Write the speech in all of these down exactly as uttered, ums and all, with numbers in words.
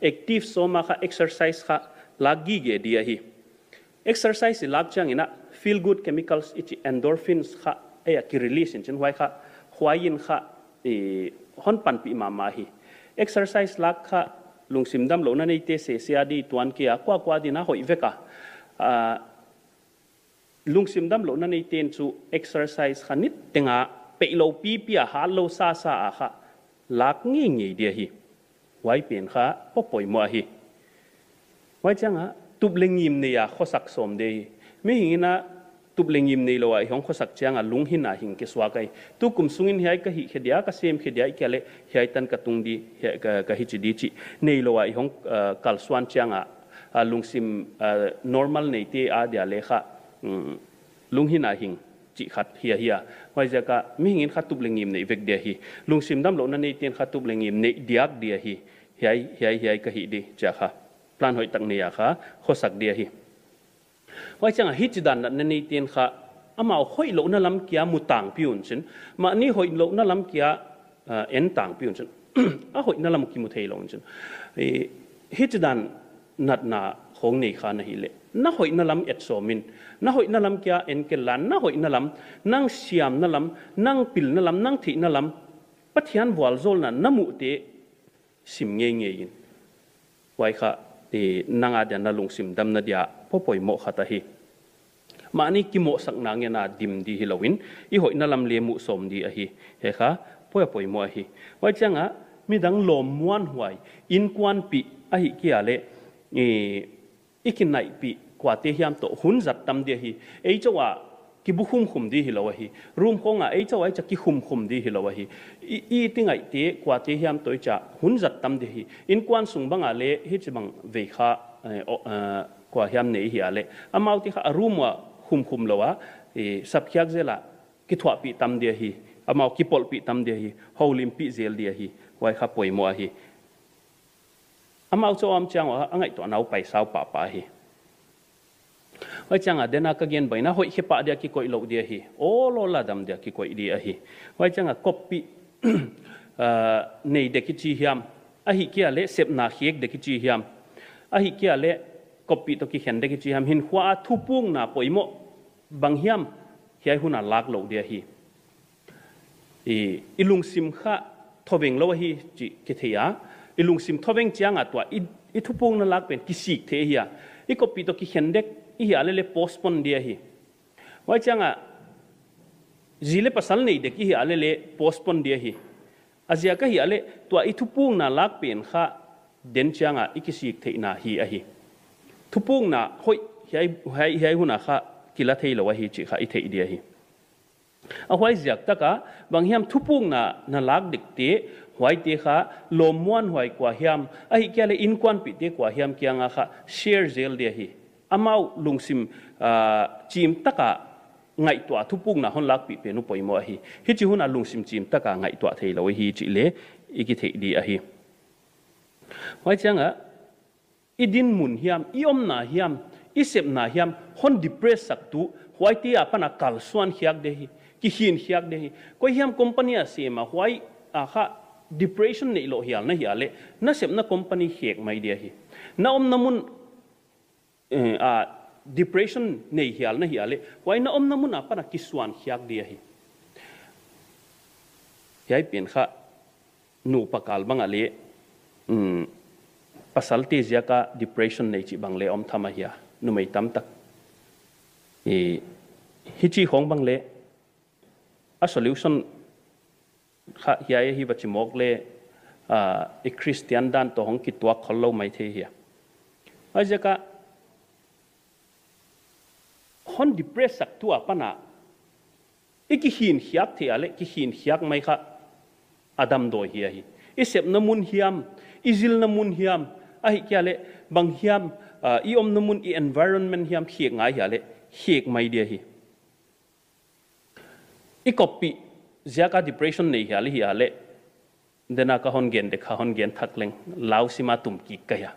active sawm a kha exercise kha lak gige di ahi. Exercise i lak chiangin a feel good chemicals i chih endorphins kha ei a ki release in chin huai kha, huai in kha i hon panpih mahmah hi. Exercise lak kha lungsim damlouhna neite sese a di tuan kei a, kuakua din a hoih vek a. Ah, lungsim damlouhna neite'n chu exercise kha niteng a peihlou pipi a, hatlou sasa a kha lak ngeingei di ahi. Huai pen kha poimoh ahi. Huai chiang a tup leh ngim nei a khosak sawm di ahi. Mihing in a tup leh ngim neilou a i hong khosak chiang a lunghin a hing kisuak ahi. Tukum sungin hiai ka hihkhe dia, ka semkhe dia, ahihkeileh hiai tan ka tung di, hiai ka, ka hichi di chih neilou a i hong, ah, kalsuan chiang a, ah, lungsim, ah, normal neite a dia leh kha, mm, lunghin a hing chih khat hi ahi a. Huaiziak a mihing in kha tup leh ngim nei vek di ahi. Lungsim damlouhna neite'n kha tup leh ngim nei diak di ahi. Hiai, hiai, hiai ka hih di chia kha plan hoihtak nei a kha khosak di ahi. Huai chiang a hichidan natna neite'n kha amau hoihlouhna lam kia mu tangpi un chin, mahni hoihlouhna lam kia, ah, en tangpi un chin, a hoihna lam kimu theilou un chin. I, hichidan natna khong nei kha na hih leh, na hoihna lam et sawm in, na hoihna lam kia en kei la, na hoihna lam, nang siamna lam, nang pilna lam, nang theihna lam, Pathian vualzawlna na muhte sim ngeingei in. Huai kha, eh, nang a dia na lungsim damna dia poimoh khat ahi. Mahni kimohsakna ngen a dim di hilou in, i hoihna lam leh muh sawm di ahi. Hiai kha poimoh ahi. Huai chiang a midang lawm muanhuai, inkuanpih ahihkeileh, eh, i kinaihpih kuate hiam toh hun zat tam di ahi. Ei chauh a kibu khumkhum di hilou ahi. Room khong a ei chauh a ei chauh kikhumkhum di hilou ahi. I, i ti ngaihte kuate hiam toh ei chauh hun zat tam di ahi. Inkuan sung bang a leh hichibang vei kha, eh, o, eh, kua hiam nei hi a leh, amaute kha a room a khumkhum lou a, eh, sapkhiak zel a kithuahpih tam di ahi. Amau kipolhpih tam di ahi. Houlimpih zel di ahi. Huai kha poimoh ahi. Amau chauh a om chiang a, a ngaihtuahna uh paisau pahpah hi. Huai chiang a, den a ka gen bang in a, hoihkhe pah dia kikoih lou di ahi. Awl awl a dam dia kikoih di ahi. Huai chiang a koppih, ah, nei dek i chi hiam, ahihkeileh sepna khek dek i chi hiam, ahihkeileh koppih toh kikhen dek i chi hiam, hinkhua a thupukna poimoh bang hiam, hiai hun a lak lou di ahi. I, i lungsim kha thoveng lou ahi chih kithei a. I lungsim thoveng chiang a tua i, i thupukna lak pen kisik thei ahi a. I koppih toh kikhen dek i hih a leh leh postpone di ahi. Huai chiang a zi leh pasal nei dek i hih a leh leh postpone di ahi. A ziak ahih leh tua i thupukna lak pen kha den chiang a i kisik theihna hi ahi. Thupukna hoih hiai, hiai, hiai hun a kha kila theilou ahi chih kha i theih di ahi. A huaiziak tak a, bang hiam thupukna na lak dek te, huaite kha lawm muanhuai kua hiam, ahihkeileh inkuanpihte kua hiam kiang a kha share zel di ahi. Amau lungsim, ah, chim tak a ngaihtuah thupukna hon lakpih pen uh poimoh ahi. Hichi hun a lungsim chim tak a ngaihtuah theilou ahi chih leh i kitheih di ahi. Huai chiang a, i dinmun hiam, i omna hiam, i sepna hiam, hon depress sak tu, huaite apan a kalsuan khiak di ahi, kihin khiak di ahi. Koi hiam company a sem a, huai a kha depression neih lou hial na hih leh, na sepna company khek mai di ahi. Na omna mun, eh, a depression nei hial na hih leh, huai na omna mun apan a kisuan khiak di ahi. Hiai pen kha nupa kal bang a leh, um, pasalte ziak a depression nei chih bang leh om tham ahi a, numei tamtak. I, hichi khong bang leh, a solution kha hiai ahi va chi mawk leh, ah, i Christian dan toh hong kituak khollou maithei hi a. Huaiziak a hon depress sak tu apan a, i kihin khiak theih leh, kihin khiak mai kha a damdawi hi ahi. I sepna mun hiam, i zilna mun hiam, ahihkeileh bang hiam, ah, i omna mun, i environment hiam khek ngai hih leh, khek mai di ahi. I koppih ziak a depression nei hial i hih leh, den a ka hon gen dek kha hon gen thak leng, lau sim a tum kik ka hi a.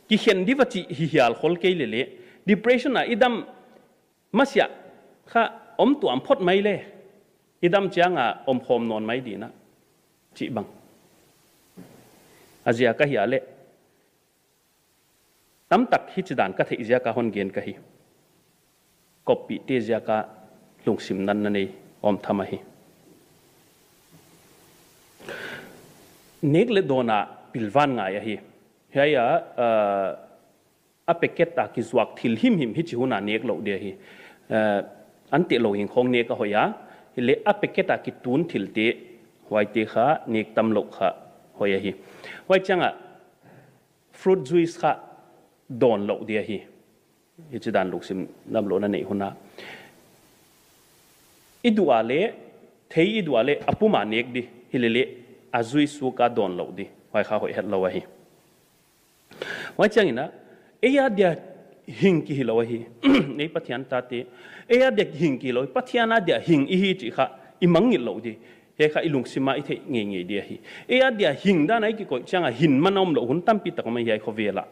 Kikhen di va chih hi hial khol kei leh leh, depression a i dam masiah kha om tuam phot mai leh, i dam chiang a om khawm nawn mai di na, chih bang. A ziak ahih leh, Tamtak hichidan ka theih ziak a hon gen ka hi. Koppihte ziak a lungsim natna nei om tham ahi. Nek leh dawn a pilvan ngai ahi. Hiai a, uh, a packet a kizuak thil himhim hichi hun a nek louh di ahi. Uh, an teh lou hing khong nek a hoih a, hileh a packet a kitun thilte, huaite kha nek tam louh kha hoih ahi. Huai chiang a fruit juice kha dawn louh di ahi. Hichidan lungsim damlouhna neih hun a, i duh a leh, thei i duh a leh a pum a nek di, hileleh a juice suk a dawn louh di, huai kha hoih hetlou ahi. Huai chiang in a, ei a dia hing kihi lou ahi. Ei Pathian tate, ei a dia hing kihi lou, Pathian a dia hing i hi chih kha i mangngilh louh di. Hiai kha i lungsim a i theih ngeingei di ahi. Ei a dia hing dan a i kikoih chiang a hinman omlouh hun tampi tak om ahi hiai khovel a.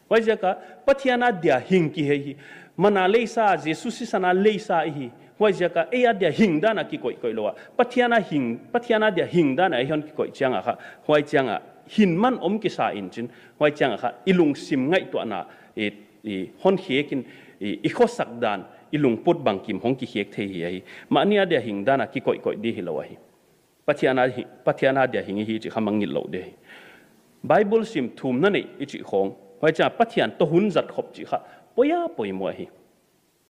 Huaiziak a Pathian a dia hing kihi hi. Mana leisa, Jesu sisan a leisa i hi. Huaiziak a ei a dia hing dan a kikoih koih lou a, Pathian a hing, Pathian a dia hing dan a i hon kikoih chiang a kha, huai chiang a hinman om kisa in chin, huai chiang a kha i lungsim ngaihtuahna, i, i hon khek in, i, i khosak dan, i lungput bangkim hong kikhek thei hi ahi. Mahni a dia hing dan a kikoih koih di hilou ahi. Pathian a hi, Pathian a dia hing i hi chih kha mangngilh louh di ahi. Bible sim thumna neih i chih khong, huai chiang a Pathian toh hun zat khop chih kha poi a poimoh ahi.